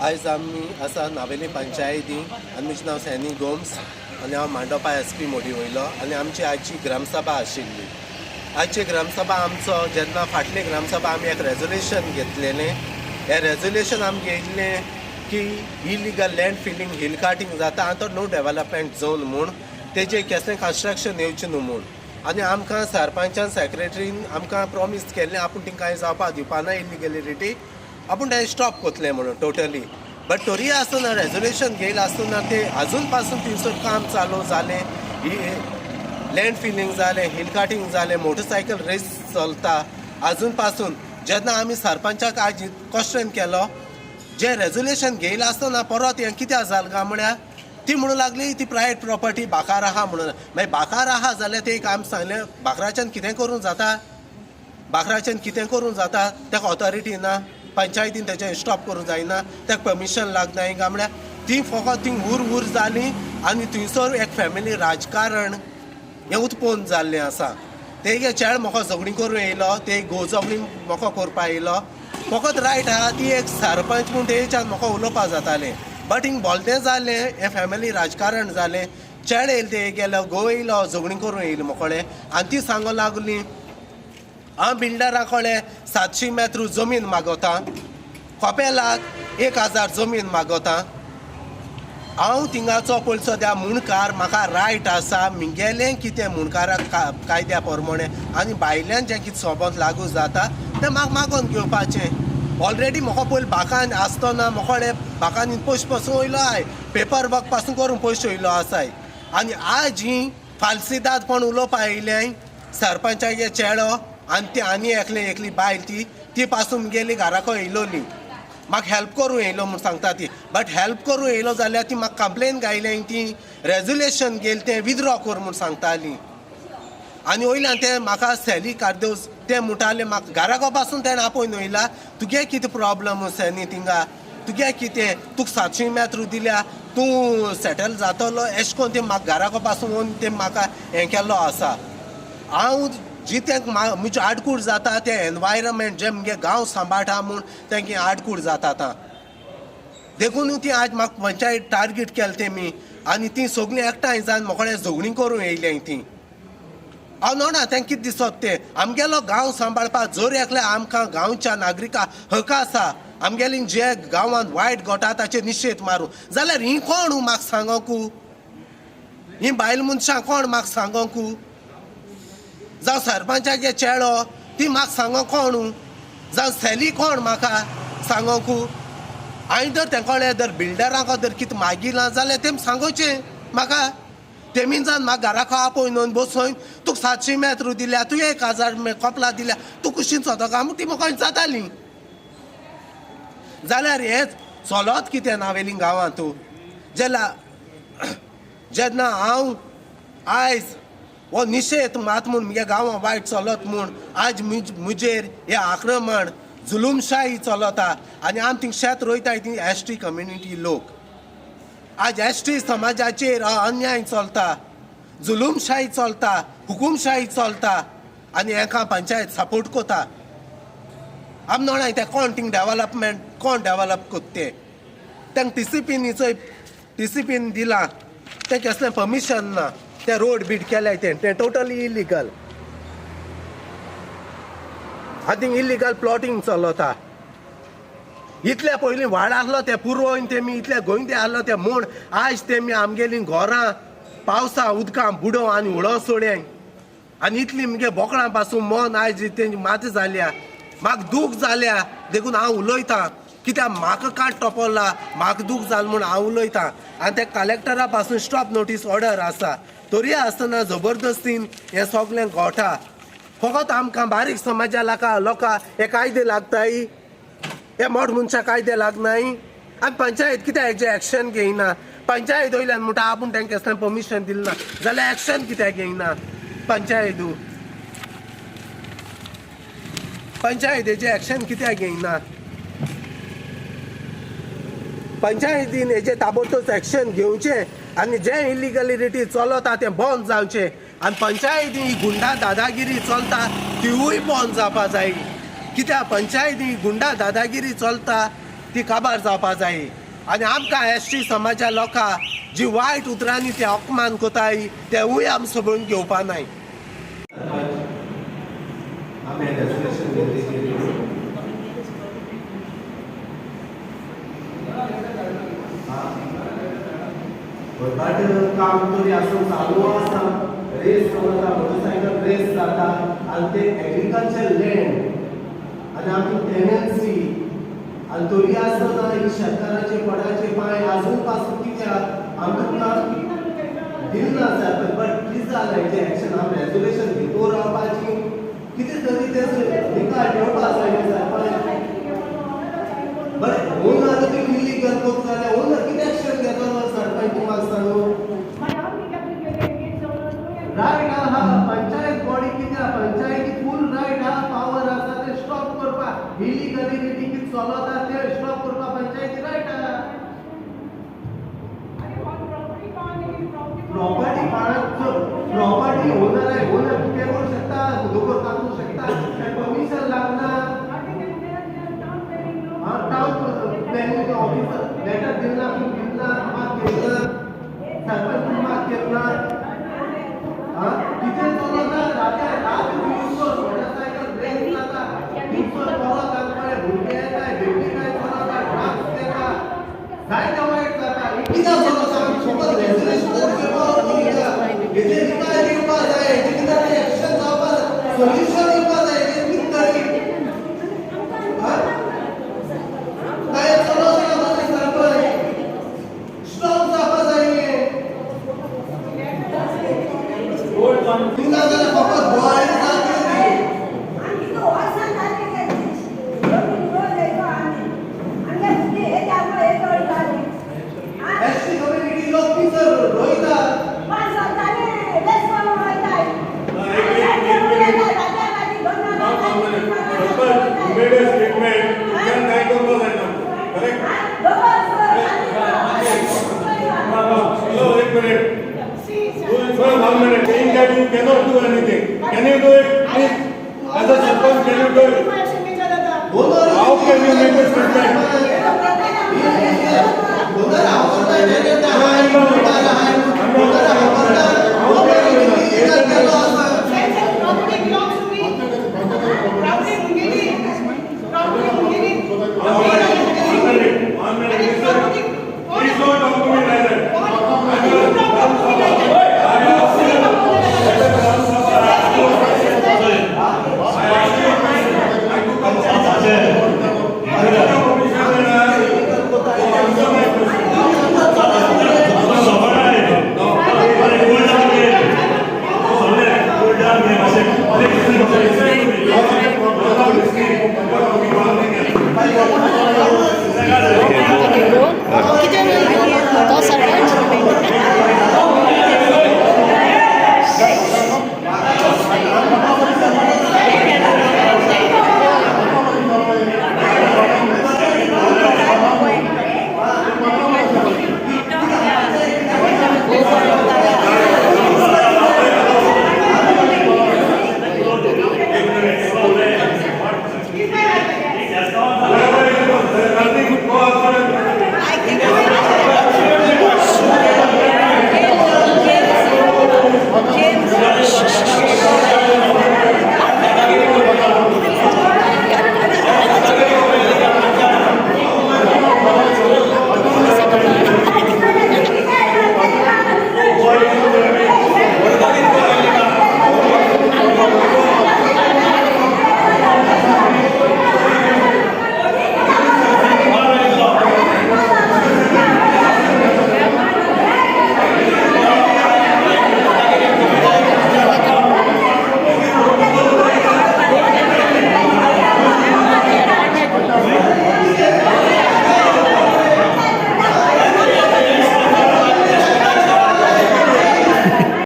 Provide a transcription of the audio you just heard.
आयज आमी आसा नावेली पंचायती आनी म्हजें नांव सॅनी गोम्स आनी हांव मांडोपा एस पी मोडी वयलो आनी आमची आयची ग्रामसभा आशिल्ली. आयची ग्रामसभा आमचो जेन्ना फाटली ग्रामसभा आमी एक रेजोल्युशन घेतलेलें. हें रेजोल्युशन आमी घेयल्लें की illegal land filling hill carting जाता आनी तो नो डेवलपमेंट झोन म्हूण तेजेर केसलें कन्स्ट्रक्शन येवचें न्हू म्हूण. आनी आमकां सरपंचान सेक्रेटरीन आमकां प्रॉमीस केल्लें आपूण तिंगा कांय जावपाक दिवपा ना इलिगलिटी, आपूण तें स्टॉप कोतलें म्हणून टोटली. बट तरी आसतना रेजोल्युशन घेयला आसतना ते आजून पासून थंयसर काम चालू जालें, लँड फिलींग जालें, हिल कार्टींग जालें, मोटरसायकल रेस चलता आजून पासून. जेन्ना आमी सरपंचाक आज क्वेश्चन केलो जें रेजोल्युशन घेयलां आसतना परत हें कित्याक जालें काय म्हळ्यार ती म्हणूं लागली ती प्रायवेट प्रॉपर्टी बाकार आहा म्हणून. मागीर बाकार आहा जाल्यार ते एक आमी सांगलें बाकराच्यान कितें करूंक जाता, बाकराच्यान कितें करूंक जाता, ताका ऑथॉरिटी ना, पंचायतीन तेचें स्टॉप करूंक जायना, ताका परमिशन लागना काय म्हळ्यार ती फकत ती उर उर जाली आनी थंयसर एक फॅमिली राजकारण हें उत्पन्न जाल्लें आसा. तेगे चेड म्हाका झगडीं करूंक येयलो, ते घोव झगडीं म्हाका करपा येयलो. फकत रायट आहा ती एक सरपंच म्हूण तेच्यान म्हाका उलोवपा जातालें. बट हिंग बोलतें जालें हें फॅमिली राजकारण जालें. चेड येयले ते गेलो, घोव येयलो, झगडीं करूंक येयली मोकळे आनी ती सांगो लागली हांव बिल्डरा कडेन 700 मेत्र जमीन मागोता, कोपेलाक 1000 जमीन मागोता, हांव थिंगाचो पयसो द्या मुणकार, म्हाका रायट आसा मिगेलें कितें मुणकाराक कायद्या प्रमाणे आनी भायल्यान जें कितें सोबत लागू जाता तें म्हाका मागोन घेवपाचें. ऑलरेडी म्हाका पयलीं बाकान आसतना मोकळे बाकान पयशे पासून वयलो I, paper work पासून करून पयशे वयलो आसाय. आनी आज ही फाल्सिदादपण उलोवपा येयलें सरपंचागे चेडो आनी ती आनी एकले एकली बायल ती ती पासून गेली घराको येयलोली म्हाका हेल्प करूं येयलो म्हूण सांगता ती. बट हेल्प करूं येयलो जाल्यार ती म्हाका कंप्लेन गायलें, ती रेजोल्युशन गेल तें विथड्रॉ कर म्हूण सांगताली. आनी वयल्यान तें म्हाका सॅली कार्दोज तें म्हणटालें म्हाका घराको पासून तेणें आपोवन वयला, तुगे कितें प्रॉब्लम सॅनी थिंगा, तुगे कितें, तुका 700 मेत्र दिल्या तूं सेटल जातलो एशें कोन्न तें म्हाका घराको पासून वचून तें म्हाका हें केल्लो आसा. हांव जितें म्हजे आडकूड जाता तें एनवायरमेंट जें म्हगे गांव सांबाळटा म्हूण तेंगे आडकूड जाता आतां. देखून ती आज म्हाका पंचायत टार्गेट केलें तेमी आनी ती सगळीं एकठांय जावन मोकळे झगडीं करूंक येयलें ती. हांव नोणा तेंकां कितें दिसत तें आमगेलो गांव सांबाळपाक जर एकल्या आमकां गांवच्या नागरिकां हक आसा आमगेली जे गांवांत वायट घोटा ताचेर निशेध मारूं जाल्यार हीं कोण म्हाका सांगोकू, हीं बायल मनशां कोण म्हाका सांगोकू, जावं सरपंचागे चेडो ती म्हाका सांगो कोण, जावं सॅली कोण म्हाका सांगोकू. हांवें जर तेंकोळे जर बिल्डरांक जर कितें मागिलां जाल्यार तेमी सांगोचें म्हाका. तेमी जावन म्हाका घराक आपोवन येवन बसोवन तुका 700 मेत्र दिल्या, तुवें 1000 कोपला दिल्या, तूं कुशीन सोदता काय म्हूण ती म्हाका जाताली. जाल्यार हें चलत कितें नावेली गांवांत. जेन्ना जेन्ना हांव आयज हो निशेध मात म्हूण म्हगे गांवां वायट चलत म्हूण आज म्हजेर हें आक्रमण जुलूमशाही चलता. आनी आमी थिंग शेत रोयताय ती एस टी कम्युनिटी लोक. आज एस टी समाजाचेर अन्याय चलता, जुलूमशाही चलता, हुकुमशाही चलता आनी हेका पंचायत सपोर्ट कोता. आमी नोणाय ते कोण थिंग डेवलपमेंट कोण डेवलप कोत्ता ते तेंका टीसीपीन चोय टीसीपीन दिलां तें कसलें परमिशन ना, ते रोड बीड केल्याय तें तें टोटली इलिगल. आनी इलिगल प्लॉटींग चलता. इतल्या पयलीं वाड आहलो ते पुरोवन तेमी इतले गोंयते आहलो ते म्हूण आयज तेमी आमगेलीं घरां पावसा उदकां बुडोव आनी उडो सोडय आनी इतली मुगे बोकडां पासून मन आयज तेंची माती जाल्या. म्हाका दूख जाल्या देखून हांव उलयतां कित्याक म्हाका काट टोपला, म्हाका दूख जाल म्हूण हांव उलयतां. आनी ते कलेक्टरा पासून स्टॉप नोटीस ऑर्डर आसा तरी आसतना जबरदस्तीन हें सगळें घोटा. फकत आमकां बारीक समाजा लोकां हे कायदे लागताय, हे मोठ मनशां कायदे लागनाय. आनी पंचायत कित्याक हेजें एक्शन घेयना? पंचायत वयल्यान म्हणटा आपूण तांकां कसलें परमिशन दिलें ना जाल्यार एक्शन कित्याक घेयना पंचायतू? पंचायत हेजें एक्शन कित्याक घेयना? पंचायतीन हेजें ताबडतोब एक्शन घेवचें आनी जें इलिगलिटी चलता तें बंद जावचें. आनी पंचायती ही गुंडा दादागिरी चलता तिवूय बंद जावपा जाय. कित्याक पंचायती गुंडा दादागिरी चलता ती काबार जावपा जाय. आनी आमकां एस टी समाजा लोकां जी वायट उतरांनी ते अपमान कोताय तेवूय आमी समजून घेवपा नाय. आमी रेजोल्युशन घेतली. काम तरी आसूं चालू आसा, रेस चलता, मोटरसायकल रेस जाता आनी ते एग्रीकल्चर लँड आनी आमची टेनन्सी आनी तरी आसतना ही शेतकाराचे पडाचे पांय आजून पासून कित्याक आमकां दिलना सरपंच. बट कितें जालें हेजें एक्शन आमी रेजोल्युशन भितूर रावपाची कितें तरी तें निकाल घेवपा जाय सरपंच. बरें, ओनर तुमी इलिगल करता जाल्यार ओनर कितें एक्शन घेतलो सरपंच तुमकां सांगू? रायट आहा पंचायत बॉडी. कितें पंचायती फूल रायट आहा, पावर आसा ते स्टॉप करपाक. इलिगलिटी कितें चलता ते स्टॉप करपाक पंचायती रायट आहा. प्रॉपर्टी प्रॉपर्टी ओनर आहे, ओनर कितें करूं शकता, दोगोर काडूंक शकता, परमिशन लागना. टाउन प्लॅनिंग ऑफिसर लेटर दिलना, दिलना, मात केलना सरपंच, मात केलना.